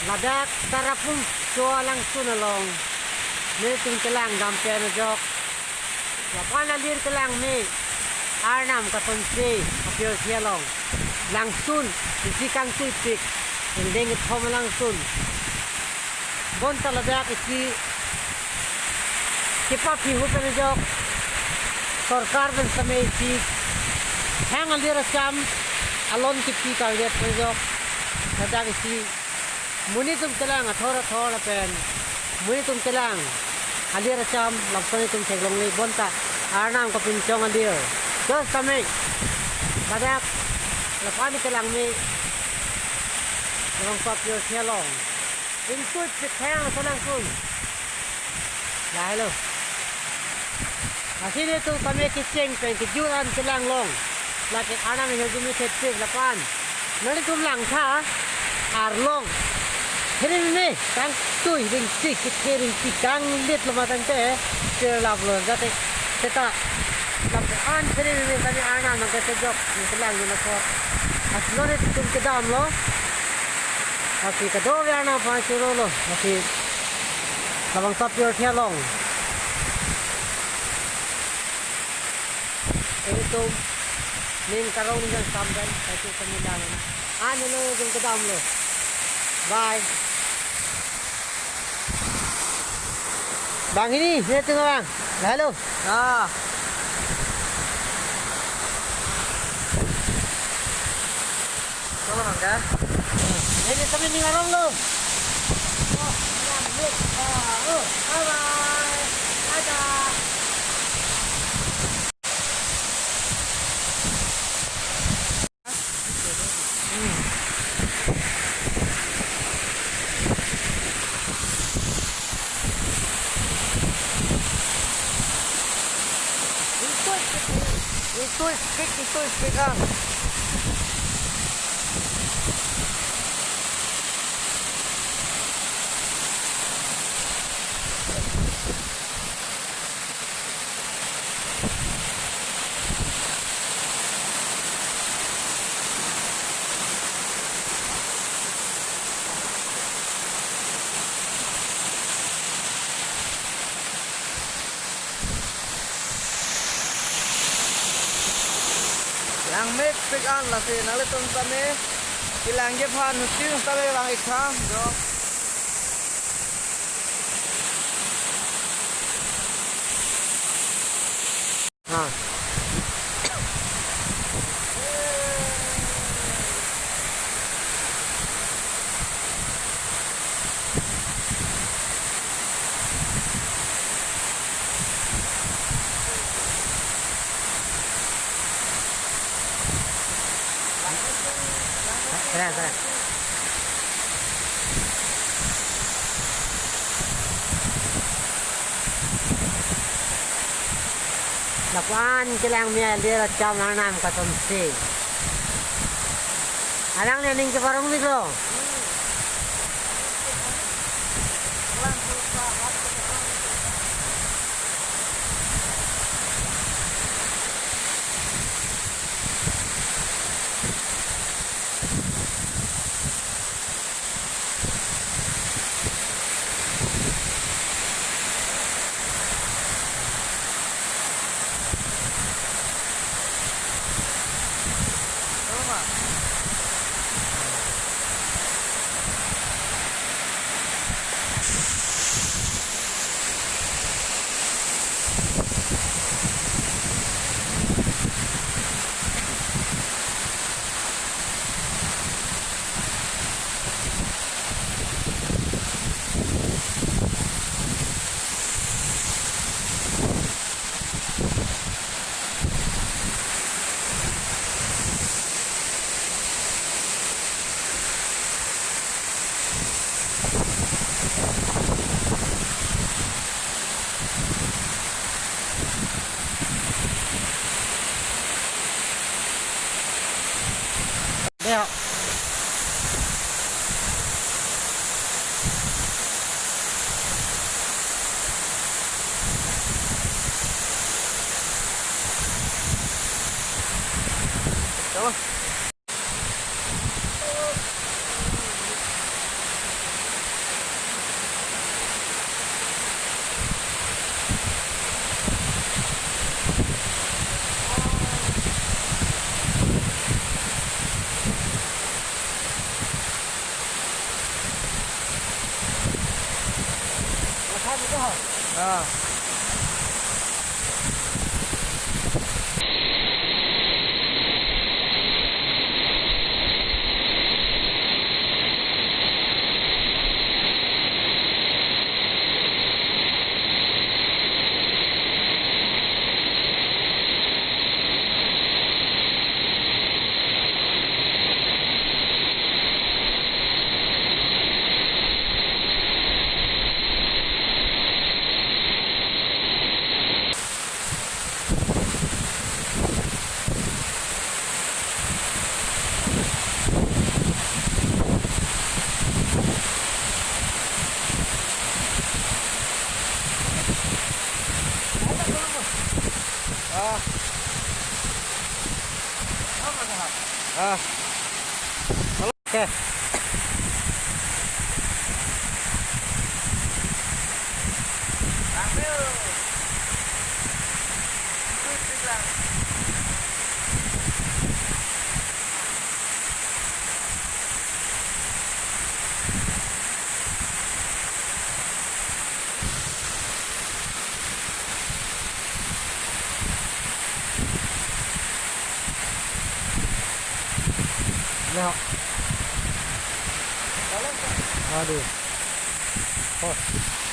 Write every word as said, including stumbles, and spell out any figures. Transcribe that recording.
Ladak Tarapung Cho alangsun along nelitum kelang dam pen ajok. Lapu-an alir kelang me Arnam kasonse apirthe along. Langsun isi kangtuipik, ingdeng kethom alangsun. Bonta ladak isi kepaphi hu pen ajok, sorkar pen sitame isi hang alir acham alon kipi kave pen ajok, ladak isi monit atum kelang athor athor lapen monit atum kelang alir acham lapuson itum theklongle, bonta Arnam kapinchong alir. Just sitame ladak lapu-an kelang me labangso apirthe along ingtuipik hang alangsun. Lahelo. Lasi nelitum sitame kecheng pen kejut an kelang long. Lake Arnam ahirjume thepik lapu-an. Nanglitum langtha arlong. Phere meme kangtui ringtik, kethe ringtik, kanglit lo ma tangte pirlap lo jate. Seta lapu-an phere meme sitame Arnam nangkesejok, nangkelang nangkesot. Lasi nelitum kedam lo. Lasi kadokave Arnam aphan choro lo. Lasi labangso apirthe along ilitum ning karong ning kangsam pen, ilitum kamilang. Anelo, ilitum kedam lo. Bye. Bang, ini, ini tuh, Bang. Lahelo. Ah. Tolong, Bang, ya. Ini kami ning arong lo. Oh, ini, ah, oh, bye-bye. Dadah. Ingtuipik, ingtuipik, ingtuipik an. Langmepik an, lasi nanglitum sitame kelangji aphan nutin sitame vang-ik tha, jo. Ha. Lapuan kelang mia dia cham lang nam katon si. Alang ne ning ke parong biklo. Dei ho. Ah. Ah. Ah. Oke. Ya. Aduh. Oh.